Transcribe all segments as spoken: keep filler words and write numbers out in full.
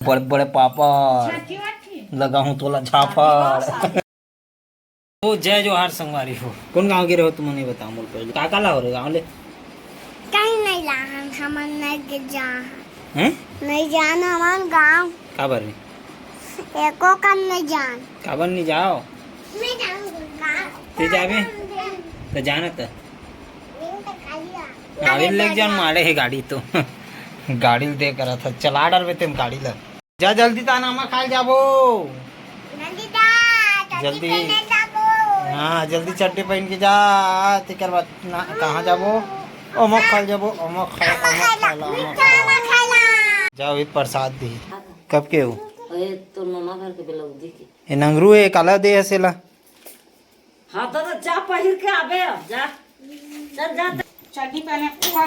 बड़े बड़े पापड़ लगाहूँ तोला झापड़। ओ जय जोहार संगवारी हो, कौन गांव के रहो तुम नहीं बताओ मोर पहले, का का ला हो रे गांव ले? कहीं नहीं लाहन, हमन नहीं जान। हैं? नहीं जान हमन गांव। काबर रे? एको कन नहीं जान। काबर नहीं जाओ? मैं जाऊंगा। ते जाबे? तो जाना तो। गाड़ी ले जान मारे है गाड़ी तो। गाड़ी दे करा था, चला डरबे तेम गाड़ी ला। जा जल्दी तान आमा खाए जाबो। जल्दी जा, जल्दी जल्दी। पहने जाबो। हाँ, जल्दी चड्डी पहन के जा। तेकर बाद ना, कहाँ जाबो? ओमक खाए जाबो, ओमक खाए, ओमक खाए ला, ओमक खाए ला। जाओ, ये प्रसाद दी। कब के हो? ए, तोर ममा घर के बेलौदी के। ए नंगरू है, काला दे हसेला। हाँ, तो, तो जा पहिर के आबे अब, जा। चल, जा। चड्डी पहने।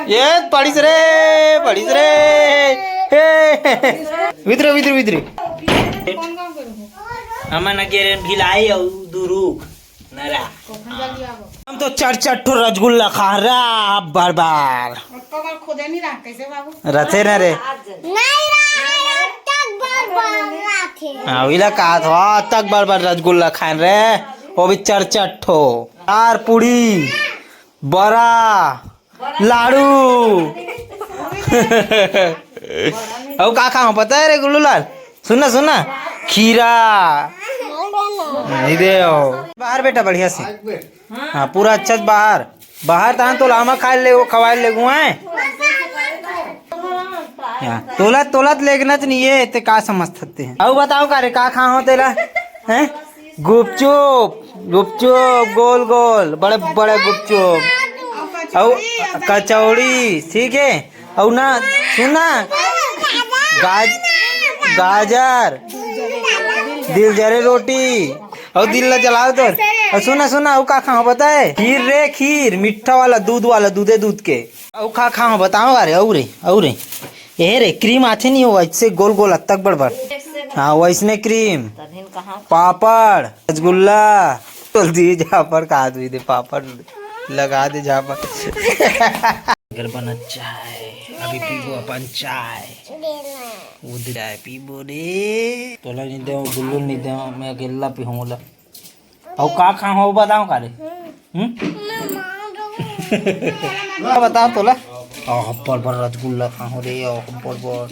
ये पड़िस रे, पड़िस रे। ए, विद्रे, विद्रे, विद्रे। कौन गाँव के रहो? हमन गे रे भिलाई अउ दुरुग नरा। कौन जल्दी आबो? हम तो चार चार ठो रसगुल्ला खा रहा बार बार। ओतका बार खुदे नहीं रहा, कैसे बाबू? रथे न रे। नहीं रहा है, अब तक बार बार रहा थे। हाँ, विला कहा था, आज तक बार बार रसगुल्ला खान रे, वो भी चार चार ठो। चार पूड़ी, बड़ा, लाडू। अउ का खाओ पता है रे गुल्लू लाल? सुन ना, सुन ना, खीरा। नहीं दे हो। बाहर बेटा बढ़िया से। हाँ, पूरा अच्छा से बाहर। बाहर तहां तो लामा खाए ले, वो खवाए ले गुआ है। या, तोला, तोला तो लेगना तो नहीं है, ते का समझ सकते हैं? अउ बताओ का रे, का खा हो तेला? हैं? गुपचुप, गुपचुप, गोल गोल, बड़े बड़े गुपचुप। अउ कचौड़ी, ठीक है? अउ ना, सुन ना, गाज-, गाजर, दिल जरे रोटी, अउ दिल ला जलाओ तो। अउ सुन ना, सुन ना, अउ का खाओ पता है? खीर रे, खीर, मीठा वाला, दूध वाला, दूधे दूध के। अउ का खाओ बताओ, अरे, अउ रे, अउ रे, ए रे, क्रीम आथे नहीं हो, ऐसे गोल गोल अत्तक बड़ बड़। हाँ, वैसने क्रीम, तभिन कहाँ? पापड़, रसगुल्ला, जल्दी झापड़ का आदमी दे पापड़। लगा दे झापड़। अगर बनत चाय, अभी पीबो अपन चाय। वो दे चाय पीबो रे। तोला नहीं देव, गुल्लू नहीं देव, मैं अकेला पीहूँ बोला। अउ का खाओ बताओ का रे? हम्म? का बताओ तोला? आ, अब्बड़ बड़ रसगुल्ला खाओ रे, आ, अब्बड़ बड़।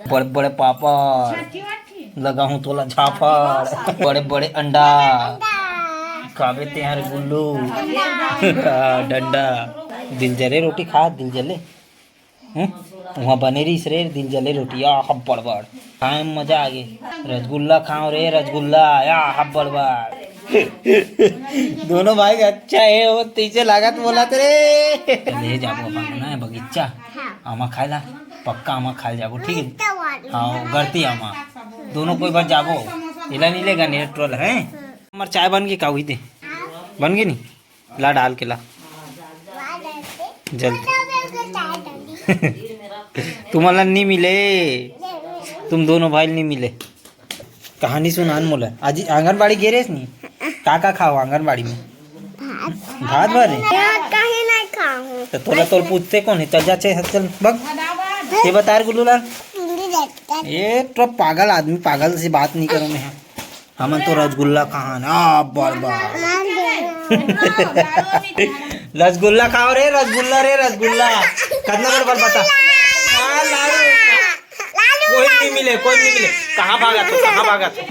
बड़े बड़े पापड़। लगाहूँ तोला झापड़, बड़े बड़े अंडा, काबे तेहार गुल्लू, डंडा, दिल जले रोटी खा, दिल जले। हम्म? वहाँ बने रहीस रे, दिल जले रोटी, आ, हब्बड़ बड़। खाए में मजा आ गए। रसगुल्ला खाओ रे, रसगुल्ला, आ, हब्बड़ बड़। दोनों भाई अच्छा है, वो तीसे लागत बोला तेरे। ले जाबो अपन ना बगीचा, आमा खाए ला। पक्का आमा खाए जाबो, ठीक है? हाँ, गरती आमा। दोनों कोई बार जाबो। इला नहीं लेगा, नेट ट्रोल है। हमार चाय बन गई का हुई दे? बन गई नहीं? ला डाल के ला। जल्दी। तुमन ला नहीं मिले। तुम दोनों भाई नहीं मिले। कहानी सुनान मोला। आज आंगनबाड़ी गे रेस नहीं? का का खाओ आंगनबाड़ी में? भात भर रे? कहीं नहीं खाऊं। तो तोला तोल पूछते कौन है? चल जा, चल, चल, भग। ये बता रे गुल्लू लाल। ये तो पागल आदमी, पागल से बात नहीं करूँ मैं। हमन तो रसगुल्ला खान, आ, बड़ बड़। रसगुल्ला खाओ रे, रसगुल्ला रे, रसगुल्ला। कितना बड़ बड़ बता। आ, लाडू। कोई नहीं मिले, कोई नहीं मिले। कहाँ भागा तू, कहाँ भागा तू?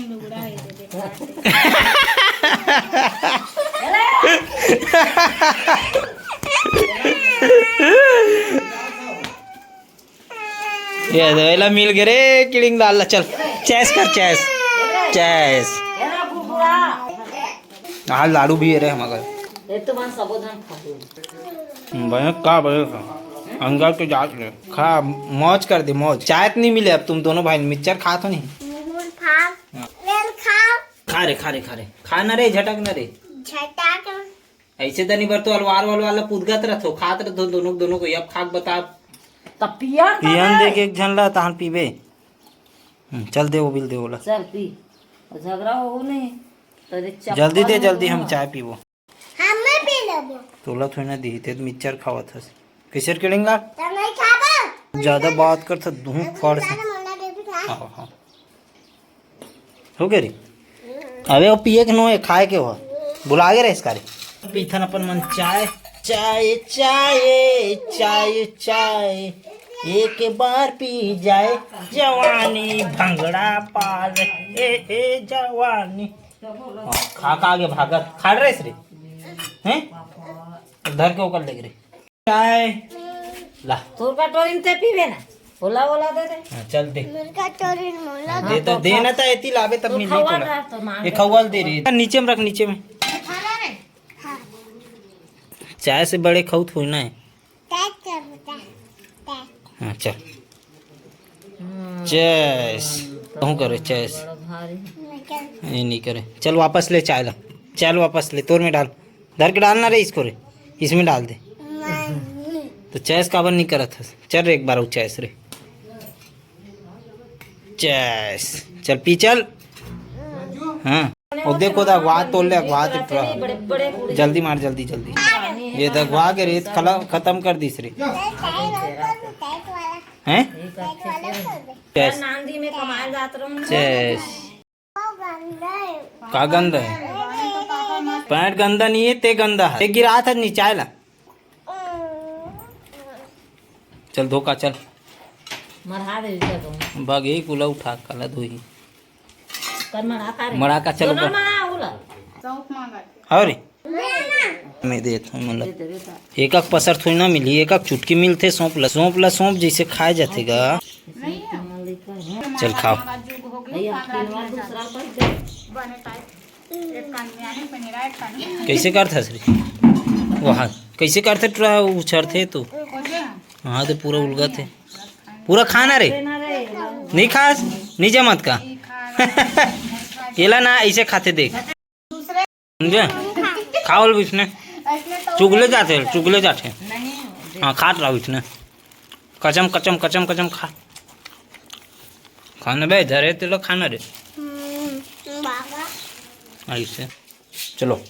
ये दे, एला मिल गे रे, किड़िंग लाल ला, चल। चेस कर, चेस। चेस। हाँ, लाडू भी है रे हमारे घर। एक तो मन सबो धन खा लो। हम्म, भैया का भैया का? अंगार के जात ले। खा, मौज कर दे, मौज। चाय तो नहीं मिले अब तुम दोनों भाई, मिक्सचर खा तो नहीं? मुहुर खा। हाँ। रेल खा। खा रे, खा रे, खा रे। खा ना रे, झटक ना रे। झटक। ऐसे दनी बर तो अलवार वलवार ला पुदगत रथो, खात रथो दोनों, दोनों को। अब खाक बता। तब पिया पियन दे के एक झन ला, तहान पीबे। हम्म, चल दे, वो बिल दे, ओला। चल पी। और झगड़ा हो नहीं। तो दे चप्पल जल्दी दे, में जल्दी, हम दूंगा। चाय पीबो। हम नहीं पी लेबो। तोला थोड़ी ना दी, ते तो मिक्सचर खावत हस। कैसे किड़िंग लाल? तब नहीं खाबो। ज्यादा बात करत हस, दूहूं फाड़ से। हाँ, हाँ। हो गे रे? अबे वो पिए के नो हे, खाए के हो। भुला गे रहे इसका रे। पीथन अपन मन चाय, चाय, चाय, चाय, चाय। एक बार पी जाए जवानी भंगड़ा पाल। ए, ए, जवानी। हाँ, खा, खा के भागत। खा रहे रे? हैं? धर के ओकर ले रे। चाय ला। तोर कटोरी में ते पीबे ना, ओला, ओला दे दे। हाँ, चल दे। मोर कटोरी में ओला हाँ, दे। दे तो, दे ना, तो एती लाबे तब तू मिली खवा तोला। ना, तो मांग ये ले। खवा दे रे। नीचे में रख, नीचे में। चाय से बड़े खाऊ थोड़ी ना है। हाँ, चल। चेस। कहूँ करे चेस। ये नहीं करे। चल वापस ले चाय ला। चल वापस ले, तोर में डाल। धर के डालना रे इसको रे। इसमें डाल दे। तो चेस काबर नहीं करत हस? चल रे एक बार वो चेस रे। चेस। चल पी चल। हाँ। वो देखो दा अगवा तोड़ ले, अगवा ते पूरा। जल्दी मार, जल्दी, जल्दी। ये दगवा के रेत खला-, खत्म कर दिस रे। हैं? चेस। चेस। का गंदा है? पैंट गंदा नहीं है, ते गंदा है। ते गिरा था नीचे आयला। चल धोका चल। मरहा दे इधर तो। बग एक उला उठा काला धोई। कर मरहा का रे। मरहा का चल दोनों ऊपर। मरहा उला। चौक मांगा। हाँ रे। मैं देत हूँ, मतलब, एक एक पसर थोड़ी ना मिली, एक एक चुटकी मिलथे सौंफ ला, सौंफ ला सौंफ जैसे खाए जाथे गा। चल खाओ। कैसे करथस रे? वहाँ कैसे करथे टुरा उछरथे तो। हाँ तो पूरा उलगथे। पूरा खाना रे। नहीं खास, नहीं जमत का? एला ना ऐसे खाथे देख। समझे? खाओ विष्णु। चुगले जाथे, चुगले जाथे। हाँ, खात रहो विष्णु। कचम, कचम, कचम, कचम खा। खाना बे, धरे तेला खाना रे। हम्म, बाबा। ऐसे। चलो।